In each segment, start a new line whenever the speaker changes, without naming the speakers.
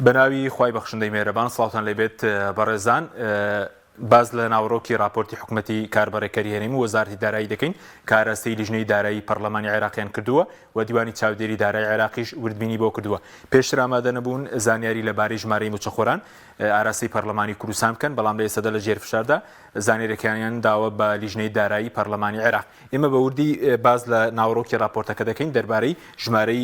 بەناوی خوای بەخشندەی مێرەبان سڵاوتان لێبێت بەڕێزان باس لە ناوەڕۆکی راپۆرتی حکومەتی کاربەڕێکەری هەرێم و وەزارەتی دارایی دەکەین کە ئاراستەی لیژنەی دارایی پەرلەمانی عێراقیان کردووە و دیوانی چاودێری دارای عێراقیش وردبینی بۆ کردووە پێشتر ئامادە نەبوون زانیاری لەبارەی ژمارەی موچەخۆران ئاراستەی پەرلەمانی کوردستان بکەن بەڵام لە ئێستادا لە ژێر فشاردا زانیاریەکانیان داوە بە لیژنەی دارایی پەرلەمانی عێراق ئێمە بە وردی باس لە ناوەڕۆکی راپۆرتەکە دەکەین دەربارەی ژمارەی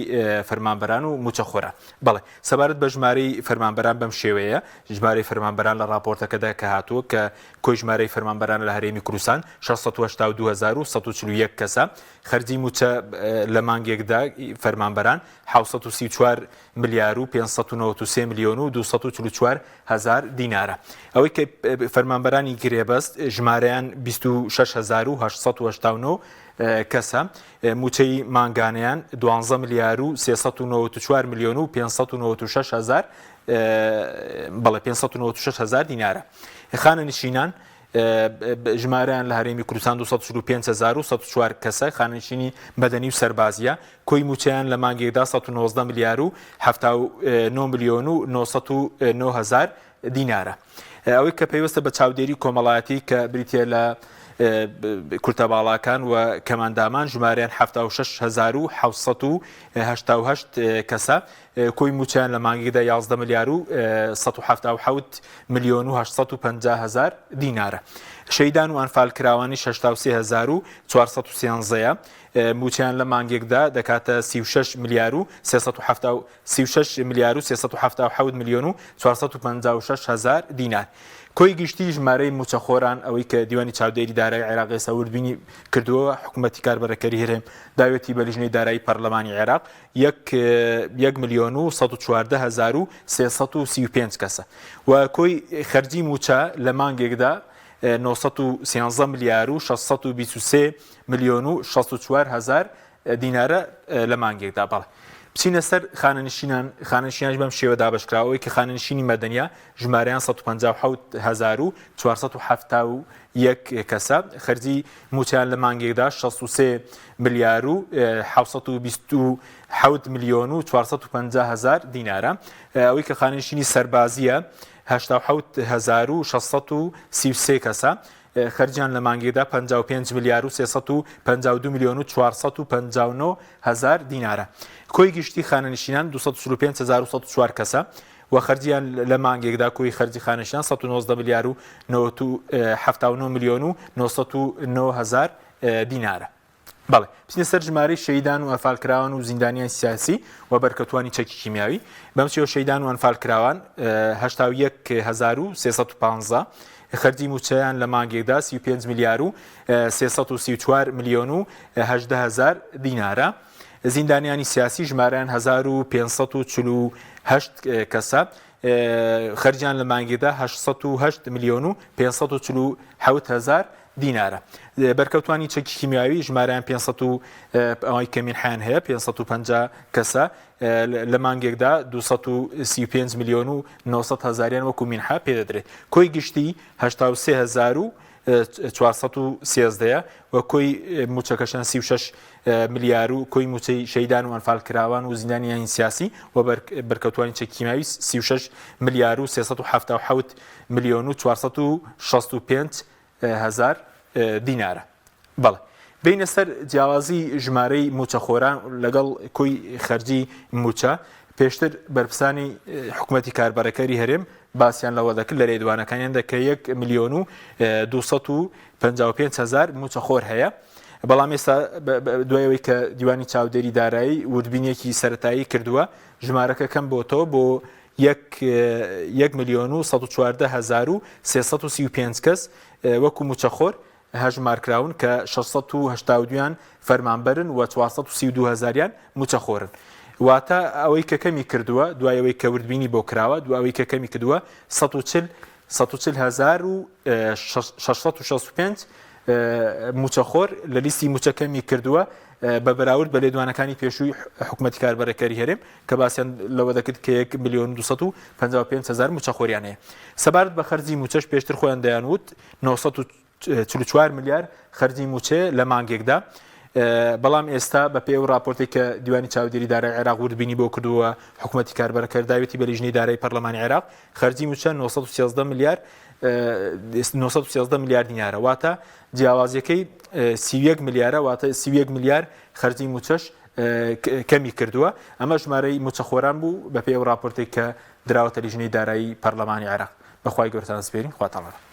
فەرمانبەران و موچەخۆران بەڵێ سەبارەت بە ژمارەی فەرمانبەران بەم شێوەیە، ژمارەی فەرمانبەران لە ڕاپۆرتەکەدا کە هاتووە کە کۆی ژمارەی فەرمانبەران لە هەرێمی کوردستان 682,141 کەسە، خەرجی مووچە لە مانگێکدا فەرمانبەران 734 ملیار و 593 ملیۆن و 244 هەزار دینارە. ئەوەی کە فەرمانبەرانی گرێبەست ژمارەیان 26889 کەسە، مووچەی مانگانەیان دوانزە ملیار و 394 ملیۆن و 596 هەزار بەڵێ 596 هەزار دینارە. خانەنشینان ژمارەیان لە هەرێمی کوردستان 245104 کەسە خانەنشینی مەدەنی و سەربازیە کۆی مووچەیان لە مانگێکدا 119 ملیار و 79 ملیۆن و 909 هەزار دینارە. ئەوەی کە پەیوەستە بە چاودێری کۆمەڵایەتی کە بریتە لە کورتە باڵاکان و کەماندامان ژمارەیان 76788 کەسە کۆی موچیان لە مانگێکدا 11 ملیار و 177 ملیۆن و 850 هزار دینارە. شەیدان و ئەنفالکراوانی 63413 موچیان لە مانگێکدا دەکاتە 36 ملیار و 370 36 ملیار و 377 ملیۆن و 456 هەزار دینار. کۆی گشتی ژمارەی مووچەخۆران ئەوەی کە دیوانی چاودێری دارایی عێراق ئێستا وردبینی کردووە حکوومەتی کاربەرەکەری هەرێم داوێتی بە لیژنەی دارایی پەرلەمانی عێراق یەک یەک ملیۆن و 114 هەزار و 335 کەسە و کۆی خەرجی مووچە لە مانگێکدا 913 ملیار و 623 ملیۆن و 64 هەزار دینارە لە مانگێکدا بەڵێ. بچینە سەر خانەنشینان، خانەنشینانیش بەم شێوە دابەشکراوە، ئەوەی کە خانەنشینی مەدەنیە ژمارەیان 157471 کەسە، خەرجی مووچەیان لە مانگێکدا 63 ملیار و 727 ملیۆن و 450 هەزار دینارە. ئەوەی کە خانەنشینی سەربازیە 87633 کەسە، خەرجیان لە مانگێکدا 55 ملیار و 352 ملیۆن و 459 هەزار دینارە. کۆی گشتی خانەنشینان 245104 کەسە و خەرجیان لە مانگێکدا کۆی خەرجی خانەنشینان 119 ملیار و 79 ملیۆن و 909 هەزار دینارە. بەڵێ بچینە سەر ژمارەی شەیدان و ئەنفالکراوان و زیندانیان سیاسی و بەرکەوتوانی چەکی کیمیاوی بەم شێوە شەیدان و ئەنفالکراوان 81315 خەرجی مووچەیان لە مانگێکدا 35 ملیار و 334 ملیۆن و 18 هەزار دینارە. زیندانیانی سیاسی ژمارەیان 1548 کەسە خەرجیان لە مانگێکدا 808 ملیۆن و 547 هەزار دینارە. بەرکەوتوانی چەکی کیمیاوی ژمارەیان 500 و ئەوەی کە مینحیان هەیە 550 کەسە لە مانگێکدا 235 ملیۆن و 900 هەزاریان وەکو مینحە پێدەدرێت. کۆی گشتی 83 هەزار و 413 و کۆی موچەکەشیان 36 ملیار و کۆی موچەی شەیدان و ئەنفالکراوان و زیندانیانی سیاسی و بەرکەوتوانی چەکی کیمیاوی 36 ملیار و 377 ملیۆن و 465 هەزار دینارە. بەڵێ بێینە سەر جیاوازی ژمارەی مووچەخۆران لەگەڵ کۆی خەرجی مووچە، پێشتر بەرپرسانی حکومەتی کاربەڕێکەری هەرێم باسیان لەوە دەکرد لە لێدوانەکانیاندا کە یەک ملیۆن و 255 هەزار مووچەخۆر هەیە، بەڵام ئێستا دوای ئەوەی کە دیوانی چاودێری دارایی وردبینیەکی سەرەتایی کردووە ژمارەکە کەم بۆتەوە بۆ یەک یەک ملیۆن و 114335 کەس وەکو مووچەخۆر هەژمارکراون کە 682 یان فەرمانبەرن و 432 هەزاریان مووچەخۆرن. واتە ئەوەی کە کەمی کردووە دوای ئەوەی کە وردبینی بۆ کراوە دوای ئەوەی کە کەمی کردووە 140 140665 مووچەخۆر لە لیستی مووچە کەمی کردووە بە بەراورد بە لێدوانەکانی پێشووی حکوومەتی کاربەڕێکەری هەرێم کە باسیان لەوە دەکرد کە 1 ملیۆن 255 هەزار مووچەخۆریان هەیە. سەبارەت بە خەرجی مووچەش پێشتر خۆیان دەیانوت 944 ملیار خەرجی مووچەیە لە مانگێکدا. بەڵام ئێستا بەپێی ئەو راپۆرتێک کە دیوانی چاودێری دارای عێراق وردبینی بۆ کردووە حکوومەتی کاربەرەکەر داوێتی بە لیژنەی دارای پەرلەمانی عێراق خەرجی مووچە 913 ملیار 913 ملیار دینارە واتە جیاوازیەکەی 31 ملیارە واتە 31 ملیار خەرجی مووچەش کەمی کردووە ئەمە ژمارەی مووچەخۆران بوو بەپێی ئەو راپۆرتێک کە دراوەتە لیژنەی دارایی پەرلەمانی عێراق بەخوای گەورەتان سپێرین خواتان لەگەڵ.